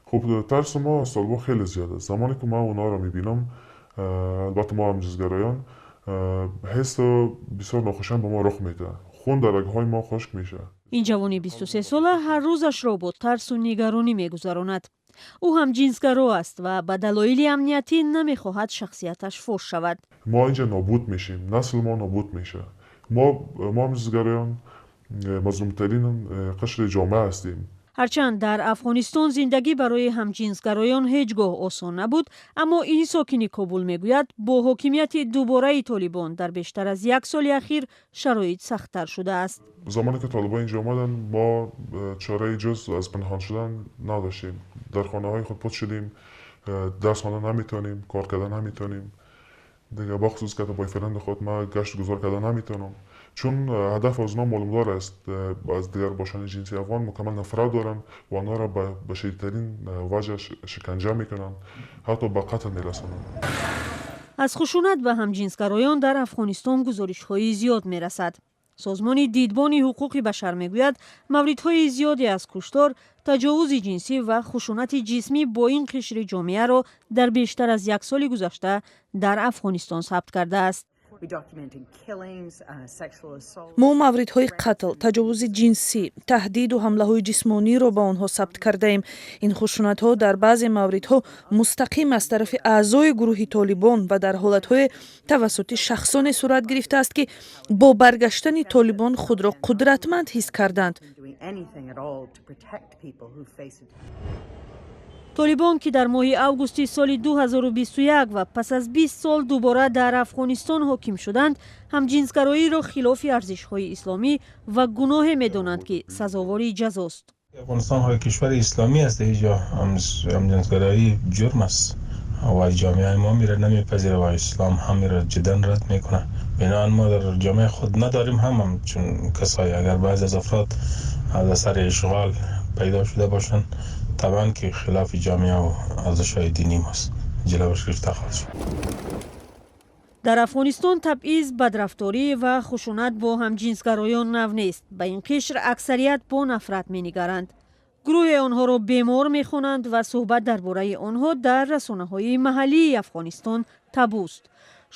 Хуб, тарси мо аз толибон хеле зиёд аст. Замоне ки ман онҳоро мебинам, албатта мо ҳамҷинсгароён, ҳисси бисёр нохушам ба мо рух медиҳад. Хун дар рагҳои мо хушк мешавад. Ин ҷавони 23-сола ҳар рӯзашро бо тарсу нигаронӣ мегузаронад. Ӯ ҳамҷинсгаро аст ва ба далоили амниятӣ намехоҳад шахсияташ фош шавад. Мо инҷа нобуд мешем, насли мо нобуд мешавад. Мо ҳамҷинсгароён мазлумтарин қишри ҷомеа ҳастем. Ҳарчанд дар Афғонистон зиндагӣ барои ҳамҷинсгароён ҳеҷ гоҳ осон набуд, аммо ин сокини Кобул мегӯяд, бо ҳокимияти дубораи Толибон дар бештар аз як соли ахир шароит сахттар шудааст. Замоне ки толибон инҷо омаданд, мо чораи ҷуз аз пинҳон шудан надоштем. Дар хонаҳои худ пут шудем, дарс хондан наметавонем, кор кардан наметавонем. Дига бахусус ки бойфренд худ ман гашт гузор кардан наметавонам, чун ҳадаф аз онҳо маълумдор аст. Аз дигарбошони ҷинси афғон мукаммал нафрат доранд ва онҳоро ба шадидтарин ваҷҳ шиканҷа мекунанд, ҳатто ба қатл мерасонанд. Аз хушунат ба ҳамҷинсгароён дар Афғонистон гузоришҳои зиёд мерасад. Созмони Дидбони ҳуқуқи башар мегӯяд, мавридҳои зиёде аз куштор, таҷовузи ҷинсӣ ва хушунати ҷисмӣ бо ин қишри ҷомеаро дар бештар аз як соли гузашта дар Афғонистон сабт кардааст. Мо мавридҳои қатл, таҷовузи ҷинсӣ, таҳдиду ҳамлаҳои ҷисмониро ба онҳо сабт кардаем. Ин хушунатҳо дар баъзе мавридҳо мустақим аз тарафи аъзои гурӯҳи Толибон ва дар ҳолатҳое тавассути шахсоне сурат гирифтааст, ки бо баргаштани Толибон худро қудратманд ҳис карданд. Толибон, ки дар моҳи августи соли 2021 ва пас аз 20 сол дубора дар Афғонистон ҳоким шуданд, ҳамҷинсгароиро хилофи арзишҳои исломӣ ва гуноҳе медонанд, ки сазовори ҷазост. Афғонистон ҳои кишвари исломӣ аст, ҳеҷ ҳамҷинсгароӣ ҷурм аст ва ҷомеаи мо мира намепазирад ва ислом ҳам мира ҷиддан рад мекунад. Биноан мо дар ҷомеаи худ надорем ҳам чун касое, агар баъзе аз афрод аз асари ишғол пайдо шуда бошанд, табъан ки хилофи ҷомеа ва арзишҳои динӣ мост, ҷилаваш гирифта хоҳад шуд. Дар Афғонистон табъиз, бадрафторӣ ва хушунат бо ҳамҷинсгароён нав нест. Ба ин қишр аксарият бо нафрат менигаранд, гурӯҳе онҳоро бемор мехонанд ва суҳбат дар бораи онҳо дар расонаҳои маҳаллии Афғонистон табуст.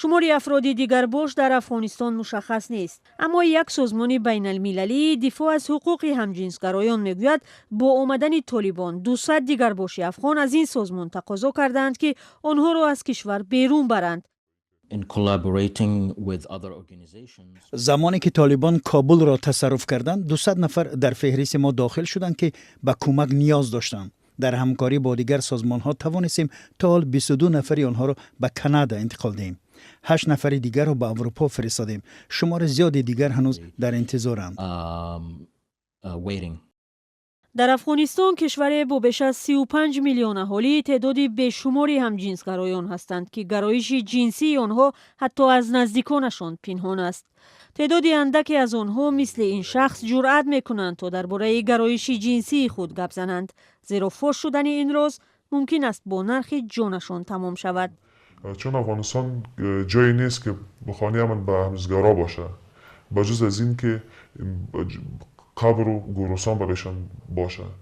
Шумори афроди дигарбош дар Афғонистон мушаххас нест, аммо як созмони байналмилалии дифоъ аз ҳуқуқи ҳамҷинсгароён мегӯяд, бо омадани Толибон 200 дигарбоши афғон аз ин созмон тақозо кардаанд, ки онҳоро аз кишвар берун баранд. Замоне ки Толибон Кобулро тасарруф карданд, 200 нафар дар феҳристи мо дохил шуданд, ки ба кӯмак ниёз доштанд. Дар ҳамкорӣ бо дигар созмонҳо тавонистем то ҳол 22 нафари онҳоро ба Канада интиқол диҳем, ҳашт нафари дигарро ба Аврупо фиристодем. Шумори зиёди дигар ҳанӯз дар интизоранд. Дар Афғонистон, кишваре бо беш аз 35 миллион аҳолӣ, теъдоди бешумори ҳамҷинсгароён ҳастанд, ки гароиши ҷинсии онҳо ҳатто аз наздиконашон пинҳон аст. Теъдоди андаке аз онҳо, мисли ин шахс, ҷуръат мекунанд, то дар бораи гароиши ҷинсии худ гап зананд, зеро фош шудани ин роз мумкин аст бо нархи ҷонашон тамом шавад. Чун Афғонистон ҷое нест, ки хонаи амн ба ҳамҷинсгаро бошад, ба ҷуз аз ин ки қабру гӯрустон барояшон бошад.